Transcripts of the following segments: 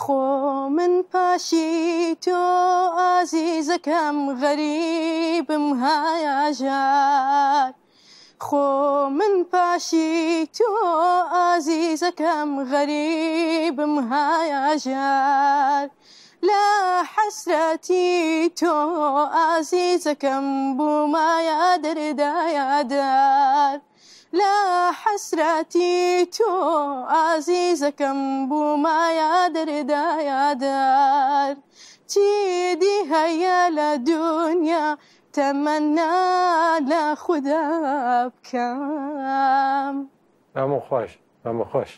خۆ من پاشی تۆ ئازیزەکەم غەریبم هایاژار خۆ من پاشی تۆ ئازیزەکەم غەریبم هایاژار لە حەسرەتی تۆ ئازیزەکەم بوومایە دەردایە دار لە حەسرەتی تۆ ئازیزەکەم بوومایە دەردایە دار چیدی هەیە لە دونیا تەمەنا لە خودا بکەم. هەموو خۆش هەموو خۆش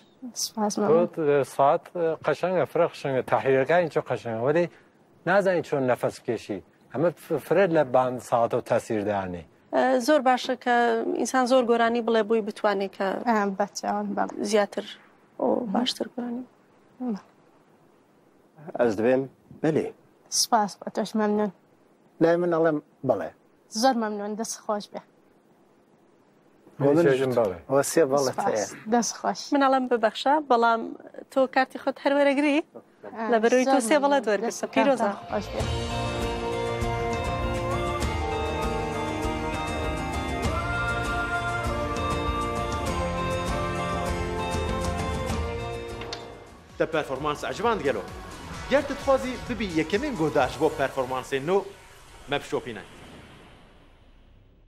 سپاس مەمنون. ساعت قەشەنگە فرە قشەنگە تاحیرەکانی چۆ قەشەنگە وەلی نازانی چۆن نەفەس بکێشی ئەمە فرە لە بان ساعتە و تاسیر دانێ. زۆر باشە کە ئینسان زۆر گۆرانی بڵێ بۆی بتوانێت کە زیاتر باشتر گۆرانی. ئەز دەبێم بەلێ. سپاس بۆ تۆش مەمنون. لای من ئەڵێم بەڵێ. زۆر مەمنون دەست خۆش بێ. سێ بەڵێ دەست خۆش. من ئەڵێم ببەخشە بەڵام تۆ کارتی خۆت هەر وەرەگری لەبەرەوەی تۆ سێ بەڵێت وەرگرتە پیرۆزە. خۆش بێ. Te performans eciband gelo? Ger tu dixwazî bibî yekemîn guhdar ji bo performansên nû, me bişopîne.